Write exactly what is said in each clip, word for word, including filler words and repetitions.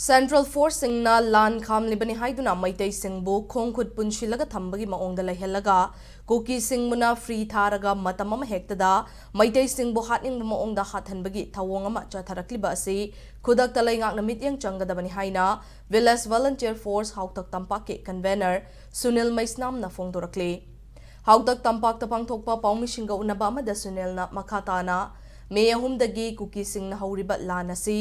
Central ꯐꯣꯔꯁꯁꯤꯡꯅ ꯂꯥꯟ ꯈꯥꯝꯂꯤꯕꯅꯤ ꯍꯥꯏꯗꯨꯅ ꯃꯩꯇꯩꯁꯤꯡꯕꯨ ꯈꯣꯡ ꯈꯨꯠ ꯄꯨꯟꯁꯤꯜꯂꯒ ꯊꯝꯕꯒꯤ ꯃꯑꯣꯡꯗ ꯂꯩꯍꯜꯂꯒ ꯀꯨꯀꯤꯁꯤꯡꯕꯨꯅ ꯐ꯭ꯔꯤ ꯊꯥꯔꯒ ꯃꯇꯝ ꯑꯃ ꯍꯦꯛꯇꯗ ꯃꯩꯇꯩꯁꯤꯡꯕꯨ ꯍꯥꯠꯅꯤꯡꯕ ꯃꯑꯣꯡꯗ ꯍꯥꯠꯍꯟꯕꯒꯤ ꯊꯧꯑꯣꯡ ꯑꯃ ꯆꯠꯊꯔꯛꯂꯤꯕ ꯑꯁꯤ ꯈꯨꯗꯛꯇ ꯂꯩꯉꯥꯛꯅ ꯃꯤꯠꯌꯦꯡ ꯆꯪꯒꯗꯕꯅꯤ ꯍꯥꯏꯅ Village Volunteer Force ꯍꯥꯎꯇꯛ ꯇꯝꯄꯥꯛꯀꯤ convener ꯁꯨꯅꯤꯜ ꯃꯩꯁꯅꯥꯝꯅ ꯐꯣꯡꯗꯣꯔꯛꯂꯤ꯫ ꯍꯥꯎꯇꯛ ꯇꯝꯄꯥꯛꯇ ꯄꯥꯡꯊꯣꯛꯄ ꯄꯥꯎꯃꯤꯁꯤꯡꯒ ꯎꯅꯕ ꯑꯃꯗ ꯁꯨꯅꯤꯜꯅ ꯃꯈꯥ ꯇꯥꯅ ꯃꯦ ꯑꯍꯨꯝꯗꯒꯤ ꯀꯨꯀꯤꯁꯤꯡꯅ ꯍꯧꯔꯤꯕ ꯂꯥꯟ ꯑꯁꯤ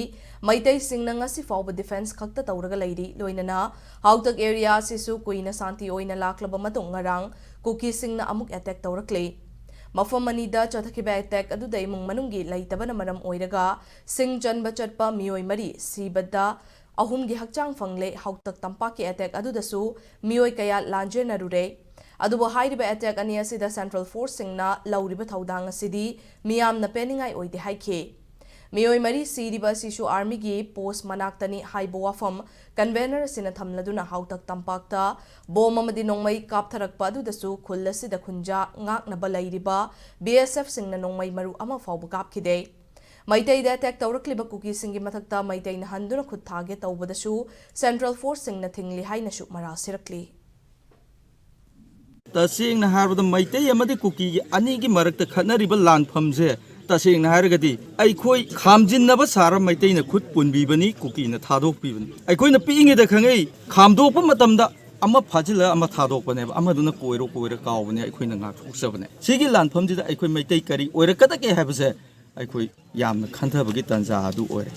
ꯃꯩꯇꯩꯁꯤꯡꯅ ꯉꯁꯤ ꯐꯥꯎꯕ ꯗꯤꯐꯦꯟꯁ ꯈꯛꯇ ꯇꯧꯔꯒ ꯂꯩꯔꯤ, ꯂꯣꯏꯅꯅ ꯍꯥꯎꯇꯛ ꯑꯦꯔꯤꯌꯥ ꯑꯁꯤꯁꯨ ꯀꯨꯏꯅ ꯁꯥꯟꯇꯤ ꯑꯣꯏꯅ ꯂꯥꯛꯂꯕ ꯃꯇꯨꯡ ꯉꯔꯥꯡ ꯀꯨꯀꯤꯁꯤꯡꯅ ꯑꯃꯨꯛ ꯑꯦꯇꯦꯛ ꯇꯧꯔꯛꯂꯤ꯫ ꯃꯐꯝ ꯑꯅꯤꯗ ꯆꯠꯊꯈꯤꯕ ꯑꯦꯇꯦꯛ ꯑꯗꯨꯗ ꯏꯃꯨꯡ ꯃꯅꯨꯡꯒꯤ ꯂꯩꯇꯕꯅ ꯃꯔꯝ ꯑꯣꯏꯔꯒ ꯁꯤꯡ ꯆꯟꯕ ꯆꯠꯄ ꯃꯤꯑꯣꯏ ꯃꯔꯤ ꯁꯤꯕꯗ ꯑꯍꯨꯝꯒꯤ ꯍꯛꯆꯥꯡ ꯐꯪꯂꯦ꯫ ꯍꯥꯎꯇꯛ ꯇꯝꯄꯥꯛꯀꯤ ꯑꯦꯇꯦꯛ ꯑꯗꯨꯗꯁꯨ ꯃꯤꯑꯣꯏ ꯀꯌꯥ ꯂꯥꯟꯖꯦꯟꯅꯔꯨꯔꯦ꯫ ꯑꯗꯨꯕꯨ ꯍꯥꯏꯔꯤꯕ ꯑꯦꯇꯦꯛ ꯑꯅꯤ ꯑꯁꯤꯗ ꯁꯦꯟꯇ꯭ꯔꯦꯜ ꯐꯣꯔꯁꯁꯤꯡꯅ ꯂꯧꯔꯤꯕ ꯊꯧꯗꯥꯡ ꯑꯁꯤꯗꯤ ꯃꯤꯌꯥꯝꯅ ꯄꯦꯟꯅꯤꯡꯉꯥꯏ ꯑꯣꯏꯗꯦ ꯍꯥꯏꯈꯤ꯫ ꯃꯤꯑꯣꯏ ꯃꯔꯤ ꯁꯤꯔꯤꯕ ꯑꯁꯤꯁꯨ ꯑꯥꯔꯃꯤꯒꯤ ꯄꯣꯁ ꯃꯅꯥꯛꯇꯅꯤ ꯍꯥꯏꯕ ꯋꯥꯐꯝ ꯀꯟꯚꯦꯅꯔ ꯑꯁꯤꯅ ꯊꯝꯂꯗꯨꯅ ꯍꯥꯎꯇꯛ ꯇꯝꯄꯥꯛꯇ ꯕꯣꯝ ꯑꯃꯗꯤ ꯅꯣꯡꯃꯩ ꯀꯥꯞꯊꯔꯛꯄ ꯑꯗꯨꯗꯁꯨ ꯈꯨꯜ ꯑꯁꯤꯗ ꯈꯨꯟꯖꯥ ꯉꯥꯛꯅꯕ ꯂꯩꯔꯤꯕ ꯕꯤ ꯑꯦꯁ ꯑꯦꯐꯁꯤꯡꯅ ꯅꯣꯡꯃꯩ ꯃꯔꯨ ꯑꯃ ꯐꯥꯎꯕ ꯀꯥꯞꯈꯤꯗꯦ꯫ ꯃꯩꯇꯩꯗ ꯑꯦꯇꯦꯛ ꯇꯧꯔꯛꯂꯤꯕ ꯀꯨꯀꯤꯁꯤꯡꯒꯤ ꯃꯊꯛꯇ ꯃꯩꯇꯩꯅ ꯍꯟꯗꯨꯅ ꯈꯨꯠ ꯊꯥꯒꯦ ꯇꯧꯕꯗꯁꯨ ꯁꯦꯟꯇ꯭ꯔꯦꯜ ꯐꯣꯔꯁꯁꯤꯡꯅ ꯊꯤꯡꯂꯤ ꯍꯥꯏꯅꯁꯨ ꯃꯔꯥꯜ ꯁꯤꯔꯛꯂꯤ꯫ ꯇꯁꯦꯡꯅ ꯍꯥꯏꯔꯕꯗ ꯃꯩꯇꯩ ꯑꯃꯗꯤ ꯀꯨꯀꯤꯒꯤ ꯑꯅꯤꯒꯤ ꯃꯔꯛꯇ ꯈꯠꯅꯔꯤꯕ ꯂꯥꯟꯐꯝꯁꯦ ꯇꯁꯦꯡꯅ ꯍꯥꯏꯔꯒꯗꯤ ꯑꯩꯈꯣꯏ ꯈꯥꯝꯖꯤꯟꯅꯕ ꯁꯥꯔ ꯃꯩꯇꯩꯅ ꯈꯨꯠ ꯄꯨꯟꯕꯤꯕꯅꯤ, ꯀꯨꯀꯤꯅ ꯊꯥꯗꯣꯛꯄꯤꯕꯅꯤ꯫ ꯑꯩꯈꯣꯏꯅ ꯄꯤꯛꯏꯉꯩꯗ ꯈꯪꯉꯛꯏ, ꯈꯥꯝꯗꯣꯛꯄ ꯃꯇꯝꯗ ꯑꯃ ꯐꯥꯖꯤꯜꯂꯒ ꯑꯃ ꯊꯥꯗꯣꯛꯄꯅꯦꯕ, ꯑꯃꯗꯨꯅ ꯀꯣꯏꯔꯣ ꯀꯣꯏꯔ ꯀꯥꯎꯕꯅꯦ, ꯑꯩꯈꯣꯏꯅ ꯉꯥꯛꯊꯣꯛꯆꯕꯅꯦ꯫ ꯁꯤꯒꯤ ꯂꯥꯟꯐꯝꯁꯤꯗ ꯑꯩꯈꯣꯏ ꯃꯩꯇꯩ ꯀꯔꯤ ꯑꯣꯏꯔꯛꯀꯗꯒꯦ ꯍꯥꯏꯕꯁꯦ ꯑꯩꯈꯣꯏ ꯌꯥꯝꯅ ꯈꯟꯊꯕꯒꯤ ꯇꯥꯟꯖꯥ ꯑꯗꯨ ꯑꯣꯏꯔꯦ꯫